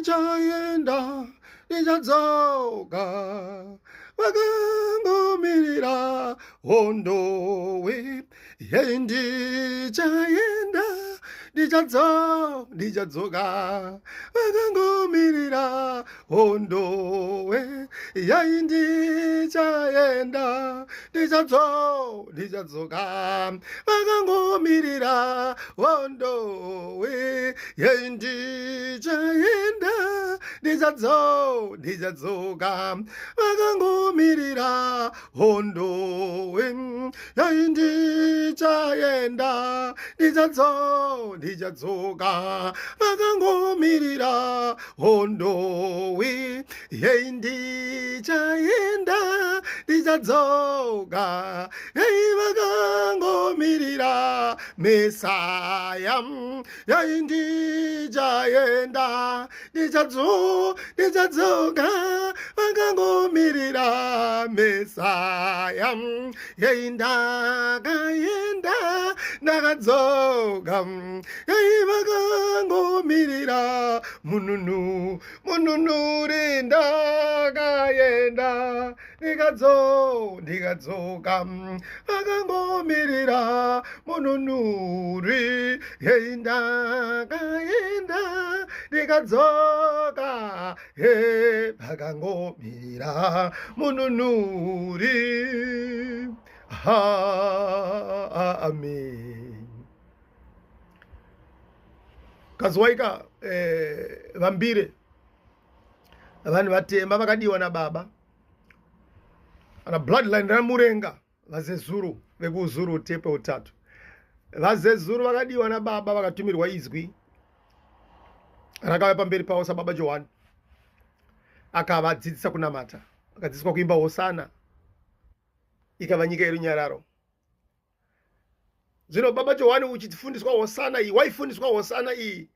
Ndichaenda, ndichadzoka, vakangomirira hondowe. Yei ndichaenda, ndichadzo, ndichadzoka, vakangomirira hondowe. Yei ndichaenda, ndichadzo, ndichadzoka, vakangomirira hondowe. Yei ndichaenda, ndichadzo, ndichadzoka, vakangomirira hondowe. Yei ndichaenda, ndichadzo, ndichadzoka, vakangomirira hondowe. Yei ndichaenda, ndichadzoka, yei vakangomirira Mesaya. Yei ndichaenda, ndichadzo, ndichadzoka, vakangomirira Mesaya. Yei ndakaenda, ndakadzoka, yei vakangomirira mununu, mununuri. Ndakaenda, ndikadzo, ndikadzoka, vakangomirira mununuri. Yei ndakaenda, ndikadzoka, he vakangomirira mununuri. Amen. Kaziwaika vambire vanhu vatema vakadiwa nababa ana bloodline ramurenga vazezuru vekuzuru tepe utatu. Vazezuru vakadiwa nababa, vakatumirwa izwi rakauya pamberi pavo sababa Johani, akavadzidzisa kunamata, vakadzidziswa kuimba hosana, ikava nyika yerunyararo. Zvino baba Johani, uchifundiswa hosana iyi, waifundiswa hosana iyi,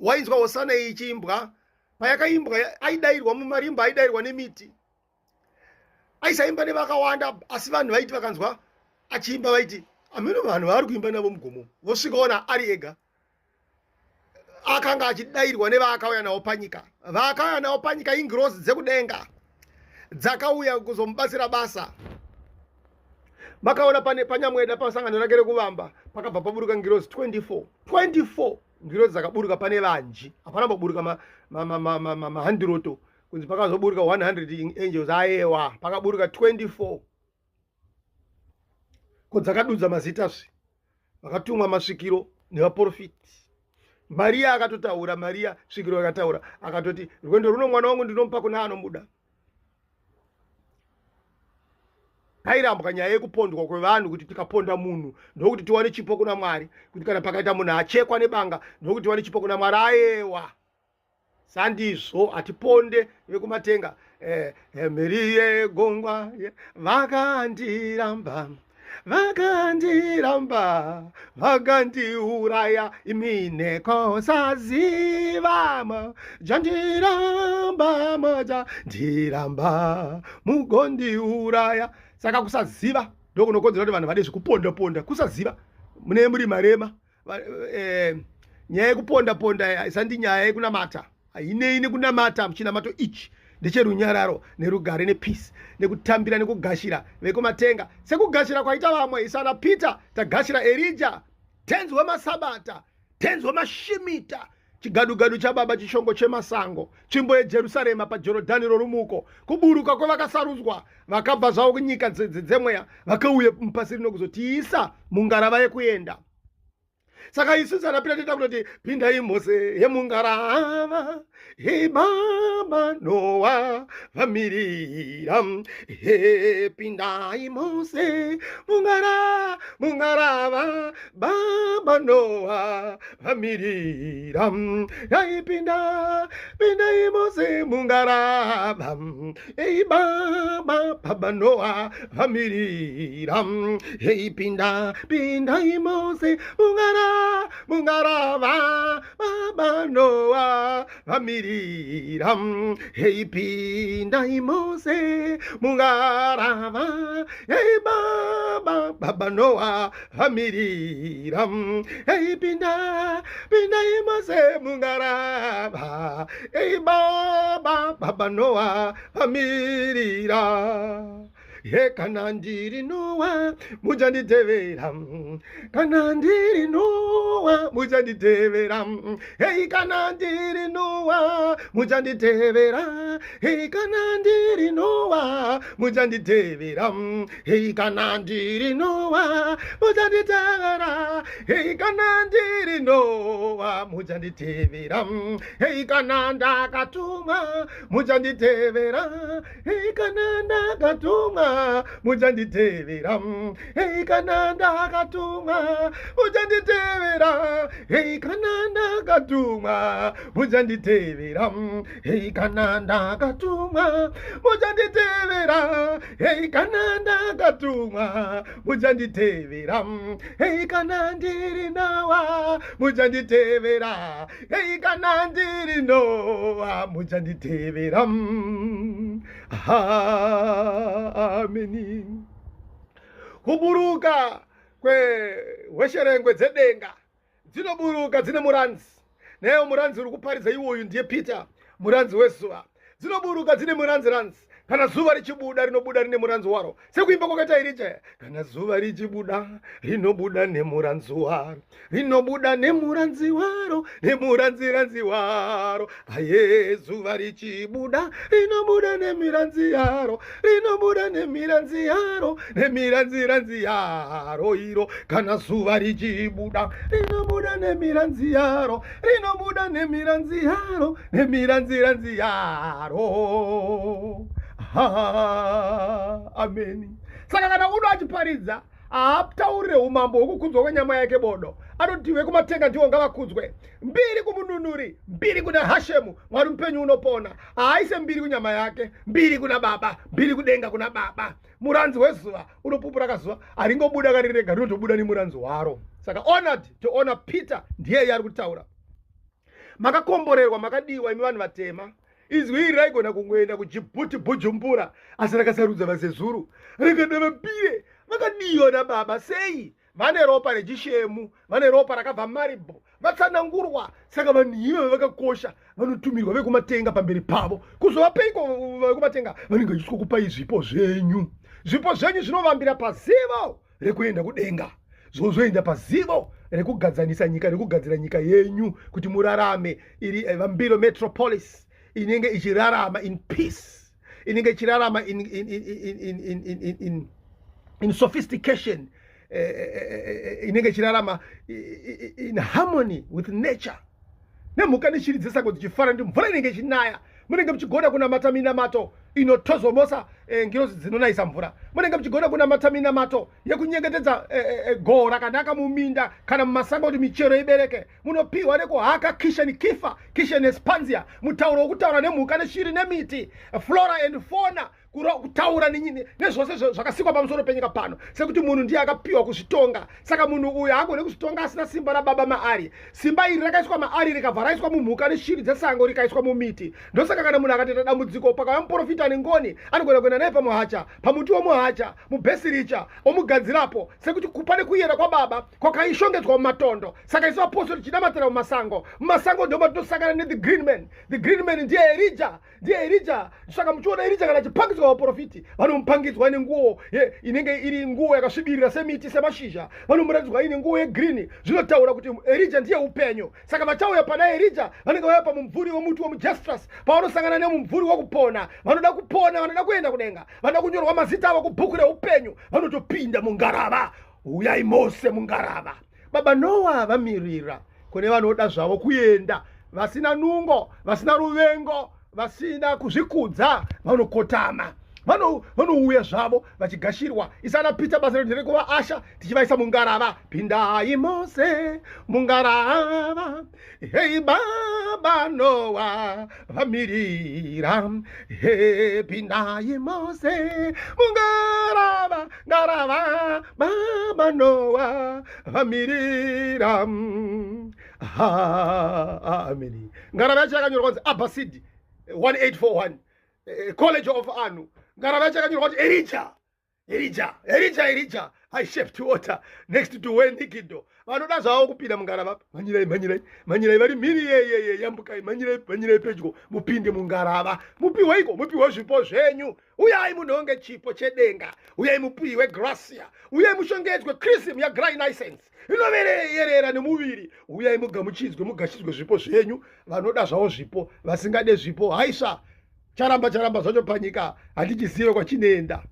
wainzwa hosana iyi ichiimbwa. Payakaimbwa aidairwa mumarimba, aidairwa nemiti, aisaimba nevakawanda, asi vanhu vaiti vakanzwa achiimba vaiti ameno vanhu vaari kuimba navo mugomo, vosvikaona ari ega. Akanga achidairwa nevaakauya navo panyika. Vaakauya navo panyika ingirozi dzekudenga dzakauya kuzomubatsira basa. Makaona pane panyamweda pasangano rake rekuvamba pakabva paburuka ngirozi 24, 24 ngirozi dzakaburuka pane vanji. Hapana paburuka mahandiroto kunzi pakazoburuka 100 angels, ayewa, pakaburuka 24. Ko dzakadudza mazita zve vakatumwa masvikiro nevaprofiti. Mariya akatotaura, Mariya svikiro akataura, akatoti rwendo runo mwana wangu ndinomupa kuna anomuda. Pairambwa nyaya yekupondwa kwevanhu, kuti tikaponda munhu ndokuti tiwane chipo kuna Mwari, kuti kana pakaita munhu achekwa nebanga ndokuti tiwane chipo kuna Mwari. Ayewa, sandizvo, hatiponde vekumatenga. Mhiri yegongwa vakandiramba, vakandiramba, vakandiuraya, imine kosazivama jandiramba, maja ndiramba mugondiuraya. Saka kusaziva ndokunokonzera kuti vanhu vade zvekuponda ponda. Kusaziva mune muri marema. Nyaya yekuponda ponda isandi nyaya yekunamata, hainei nekunamata. Chinamato ichi ndecherunyararo nerugare nepeace, nekutambira nekugashira vekumatenga sekugashira kwaita vamwe isana Peter. Tagashira Erija, tenzi wemasabata, tenzi wemashimita, chigadugadu chababa, chishongo chemasango, tsvimbo yeJerusarema paJorodhani rorumuko, kuburuka kwevakasarudzwa vakabva zvavo kunyika dzemweya, vakauya mupasi rino kuzotiisa mungarava yekuenda. Saka isu sana Pita toita kutoti pindai mose yemungarava, ibaba Noa vamirira, he pindai mose mungara mungarava, baba Noa vamirira, yaipinda pindai mose mungarava, ei baba, baba Noa vamirira, hei pinda pindai mose mungara mungarava, baba Noa vamirira, hei pindai mose mungarava, hei baba, baba Noa vamirira, hei pinda pindai mose mungarava. Ei baba, baba Noa vamirira. Ye kana ndiri Noa muchanditevera, kana ndiri Noa muchanditevera. Hei kana ndiri Noa muchanditevera, hei kana ndiri Noa muchanditevera, hei kana ndiri Noa muchanditevera, hei kana ndiri Noa muchanditevera, hei kana ndakatumwa muchanditevera, hei kana ndakatumwa muchanditevera, hei kana ndakatumwa muchanditevera, hei kana ndakatumwa muchanditevera, hei kana ndakatumwa muchanditevera, hei kana ndakatumwa muchanditevera, hei kana ndiri Noa muchanditevera, hei kana ndiri Noa muchanditevera. Ameni. Kuburuka kwehwesherengwe dzedenga dzinoburuka dzine muranzi, neyo muranzi uri kuparidza iwoyu ndiye Peter, muranzi wezuva. Dzinoburuka dzine muranzi ranzi. Kana zuva richibuda rinobuda rine muranzi waro, sekuimba kwakaita Erija, kana zuva richibuda rinobuda nemuranzi waro, rinobuda nemuranzi waro, nemuranziranzi waro. Aye, zuva richibuda rinobuda nemiranzi yaro, rinobuda nemiranzi yaro, nemiranziranzi yaro iro. Kana zuva richibuda rinobuda nemiranzi yaro, rinobuda nemiranzi yaro, nemiranziranzi yaro. Ameni. Saka kana uno achiparidza haataurire umambo hwekukudzwa kwenyama yake bodo, anoti vekumatenga ndiwo ngavakudzwe. Mbiri kumununuri, mbiri kuna Hashemu, Mwari mupenyu unopona. Haaise mbiri kunyama yake, mbiri kuna baba, mbiri kudenga kuna baba. Muranzi wezuva unopupura kazuva haringobuda kari rega, rinotobuda nemuranzi waro. Saka honored to honor Peter, ndiye ari kutaura. Makakomborerwa, makadiwa imi vanhu vatema. Izwi iri raigona kungoenda kuJibhuti, Bujumbura, asi rakasarudza vaZezuru, rikada vapire vakadiwa nababa. Sei? Vane ropa rechishemu, vane ropa rakabva Maribho, vatsanangurwa. Saka vanhu ivava vakakosha, vanotumirwa vekumatenga pamberi pavo. Kuzovapeiko vekumatenga? Vanenge vachiswa kupai zvipo zvenyu. Zvipo zvenyu zvinovambira pazivo rekuenda kudenga, zvozoenda pazivo rekugadzanisa nyika, rekugadzira nyika yenyu kuti murarame iri Vambiro metropolis inenge ichirarama in peace, inenge ichirarama in sophistication, inenge ichirarama in harmony with nature, nemhuka neshiri dzesango dzichifara, ndi mvura inenge ichinaya. Munenge muchigona kunamata minamato inotozomosa ngirozi dzinonayisa mvura. Munenge muchigona kunamata minamato yekunyengetedza goho rakanaka muminda kana mumasango kuti michero ibereke. Munopiwa nekuhaka kishen kifa kishen espanzia, mutauro wokutaura nemhuka neshiri nemiti, flora and fauna, kutaura nezvose zvakasikwa pamusoro penyika pano, sekuti munhu ndiye akapiwa kuzvitonga. Saka munhu uyu haagone kuzvitonga asina simba rababa maari. Simba iri rakaiswa maari, rikabva raiswa mumhuka neshiri dzesango, rikaiswa mumiti. Ndosaka kana munhu akatoita dambudziko, pakauya muprofita ane ngoni, anogona kuenda naye pamuhacha, pamuti womuhacha, mubhesiricha, omugadzirapo, sekuti kupa nekuyera kwababa kwakaishongedzwa mumatondo. Saka isu vapostori tichinamatira mumasango. Mumasango ndo matinosangana nethe green man. The green man ndiye Erija, ndiye Erija. Saka muchiona Erija kana achipangidzwa, vaprofiti vanomupangidzwa nenguo inenge iri nguo yakasvibirira semiti, semashizha. Vanomuratidzwa ine nguo yegreen, zvinotaura kuti Erija ndiye upenyu. Saka vachauya pana Erija vanenge vauya pamumvuri wemuti wemujestras, pavanosangana nemumvuri wekupona. Vanoda kupona, vanoda kuenda kudenga, vanoda kunyorwa mazita avo kubhuku reupenyu, vanotopinda mungarava. Uyai mose mungarava, baba Noa vamirira kune vanoda zvavo kuenda, vasina nungo, vasina ruvengo, vasina kuzvikudza. Vanokotama, vanouya zvavo vachigashirwa. Isana Peter, basa redu nderekuvaasha tichivaisa mungarava. Pindai mose mungarava, hei baba Noa vamirira. He pindai mose mungarava, ngarava, baba Noa vamirira. Ameni. Ngarava yacho yakanyorwa kunzi Abbasid 1841, College of Anu. Ngarava yacho yakanyorwa kuti Erija, Erija, Erija, Erija. I shaped water next to where Nikido. Vanoda zvavo kupinda mungarava, mhanyirai, mhanyirai, mhanyirai, vari mhiri yeyeye, yambukai, mhanyirai, mhanyirai pedyo, mupinde mungarava. Mupiweiko? Mupiwe zvipo zvenyu. Uyai munhonge chipo chedenga, uyai mupiwe gracia, uyai mushongedzwe chrism yagrainicence inovereyerera nemuviri. Uyai mugamuchidzwe, mugashidzwe zvipo zvenyu. Vanoda zvavo zvipo, vasingade zvipo, haisva, charamba charamba zvacho panyika, handichizive kwachinoenda.